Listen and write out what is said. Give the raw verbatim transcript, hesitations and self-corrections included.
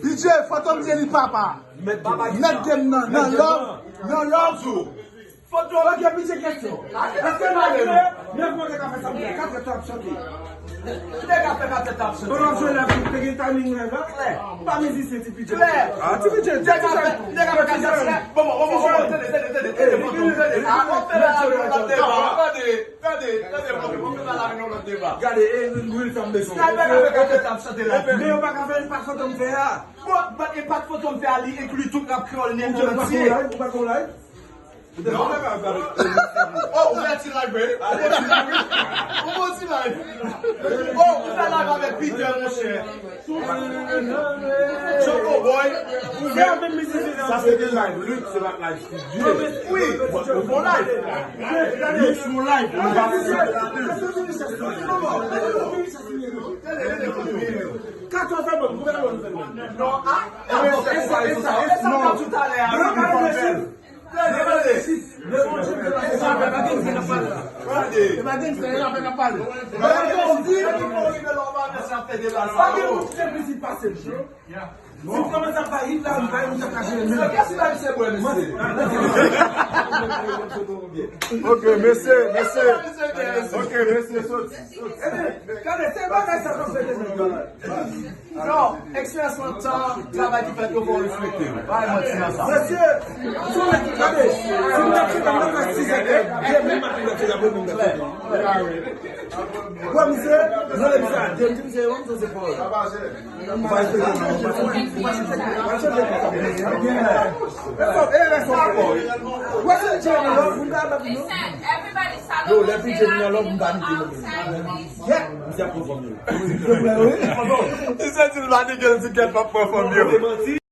P J, Fantom di li papa. Mèt game nan, nan love, nan love. Foto. Ok, P J, kesyon. Èske malere, nèf mwa te ka fè sa pou katè t ap chante? Te ka fè katè t ap chante. Ou ap jwe live, te gen timing live la? Klè. Ou pa mizisyen, ti P J. Klè. Ah, ti P J, te ka fè, te ka fè katè t ap chante. Bon, bon, bon, bon, bon, tande, tande, tande, tande, Fantom, tande. Ah, on fè la, on lòt deba. Tande, tande, tande, Fantom, on fè la, on lòt deba. Gade, e, Will sa m bezwen. Sniper ka fè katè t ap chante la. Men yo pa ka fè, pa Fantom fè a. Bon, bon, e pa Fantom fè a, li enkli tout rap kreyòl nèt an antye. Ou pa gon live? Non. Oh, ou fè ti live, wi. Ou fè ti live, wi. Ou fè ti live. Oh, ou fè live avèk Peter, monchè. Choco Boy. Ou fè. Sa se de live, Luc, se pa live studio. Wi, ou fè live. Luc, se live. Katòz albòm, konbyen albòm nou fè? Non, ah, e sa, e sa, e sa, e sa, talè a. Ok, mesye, mesye. Ok, mesye, soti. Gade, se bagay sa k ap fè de nèg yo la. Non, eksperyans lan tan, travay ki fèt yo fè w reflekte. Pa gen manti nan sa. Mesye, sou nèg ki gade, si m t ap chita, m t ap fè sizè, demen maten, m t ap chita, pou m t ap chita. Wè, misye, mwen, lè misye a, di m, di misye, yon, misye, se pawòl. Yo, lè P J vin nan lòb, m pa mete non. Yeah, misye ap pran fanm yo. Li santi l pa nigel, ti kèt p ap pran fanm yo.